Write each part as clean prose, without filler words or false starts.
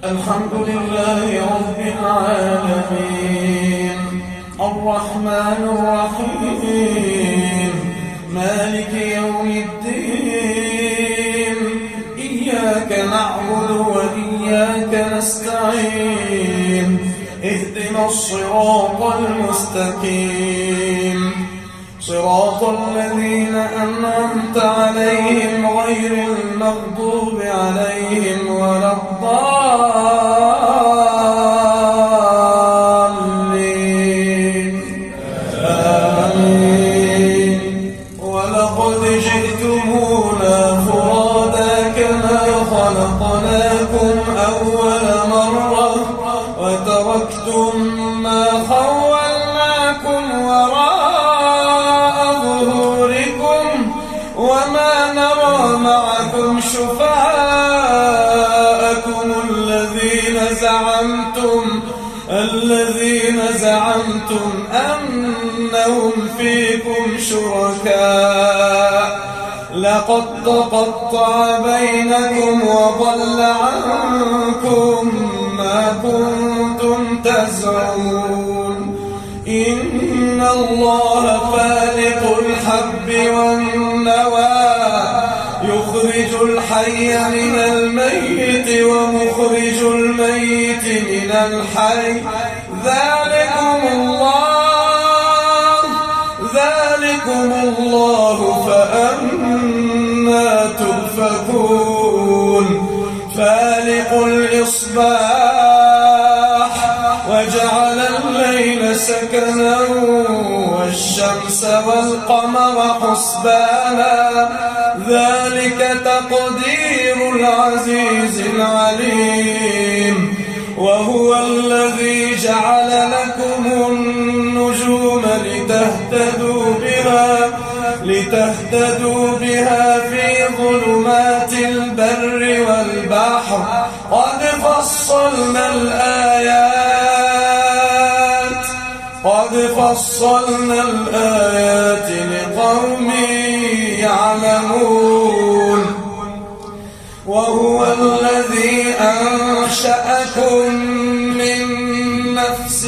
الحمد لله رب العالمين الرحمن الرحيم مالك يوم الدين إياك نعبد وإياك نستعين اهدنا الصراط المستقيم صراط الذين أنعمت عليهم غير المغضوب عليهم ولا الضالين آمين. ولقد جئتمونا فرادا كما خلقناكم أول مرة وتركتم ما خولناكم وراء ظهوركم وما نرى معكم شفعاءكم الذين زعمتم أنهم فيكم شركاء لقد تقطع بينكم وضل عنكم ما كنتم تزعمون. إن الله فالق الحب والنوى يخرج الحي من الميت ومخرج الميت من الحي ذلكم الله فأنا تؤفكون. فالق الإصباح وجعل الليل سكنا والشمس والقمر حسبانا ذلك تقدير العزيز العليم. وهو الذي جعل لكم النجوم لتهتدوا بها في ظلمات البر والبحر قد فصلنا الآيات لقوم يعلمون. وهو الذي أنشأكم من نفس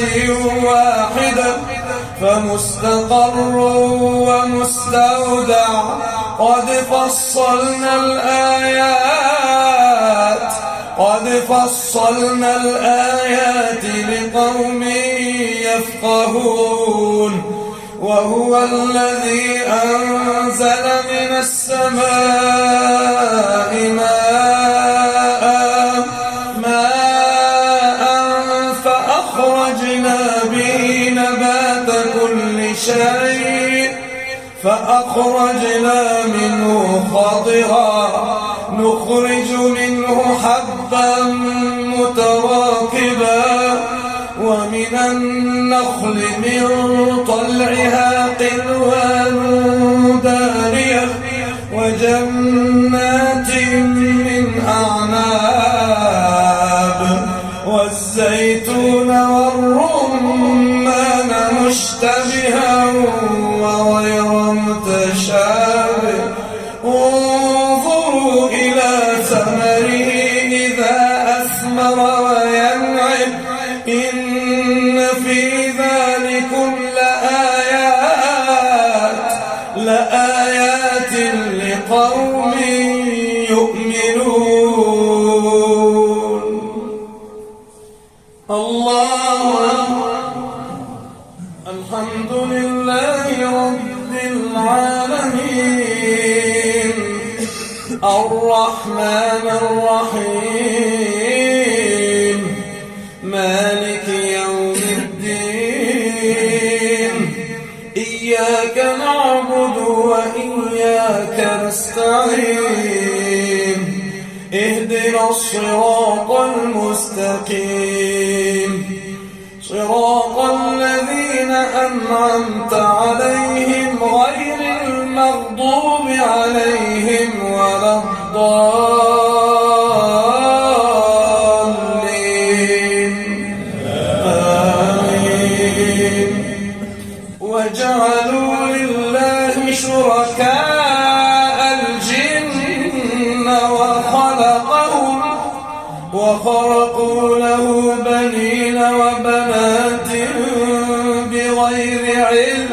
واحدة فمستقر ومستودع قد فصلنا الآيات لقوم يفقهون. وهو الذي أنزل من السماء ماء فأخرجنا به نبات كل شيء فأخرجنا منه خضرا نخرج منه حبا متراكبا ومن النخل من طلعها قنوان دانية وجنات من أعناب والزيتون والرمان مشتبها وغير متشابه انظروا إلى ثمره إذا أثمر وينعم إن في ذلكم لآيات لقوم يؤمنون. الله أكبر. الحمد لله رب العالمين الرحمن الرحيم مالك يوم الدين إياك نعبد وإياك نستعين اهدنا الصراط المستقيم صراط الذين أنعمت عليهم غير المغضوب عليهم ولا الضالين آمين. وجعلوا لله شركاء الجن وخلقهم وهو وخرقوا له بنين وبنات بغير علم،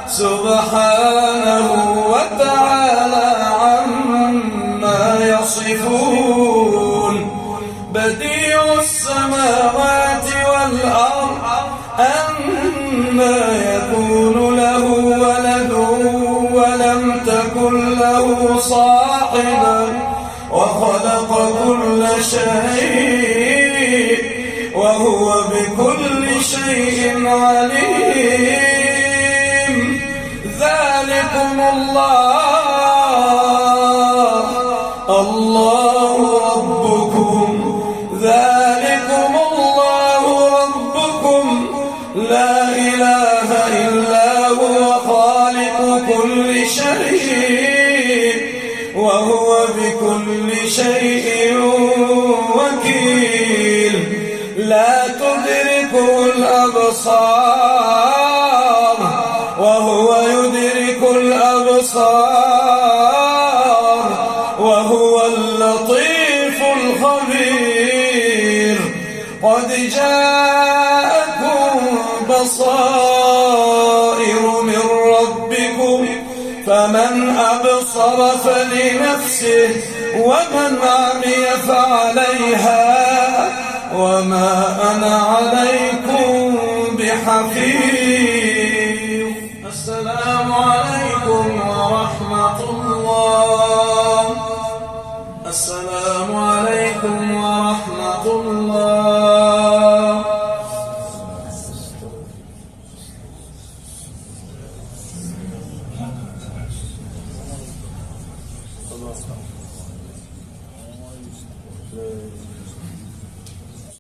سبحانه وتعالى عما يصفون. بديع السماوات والأرض، أنى يكون له ولد ولم تكن له صاحبة، وخلق كل شيء وهو بكل شيء عليم. ذلكم الله، الله ربكم، ذلكم الله ربكم، لا إله إلا هو خالق كل شيء وهو بكل شيء وكيل. لا تدركه الأبصار وهو يدرك الأبصار وهو اللطيف الخبير. قد جاءكم بصائر من ربكم، فمن أبصر فلنفسه ومن عمي فعليها، وما أنا عليكم بحفيظ. السلام عليكم ورحمة الله. السلام عليكم ورحمة الله. الله.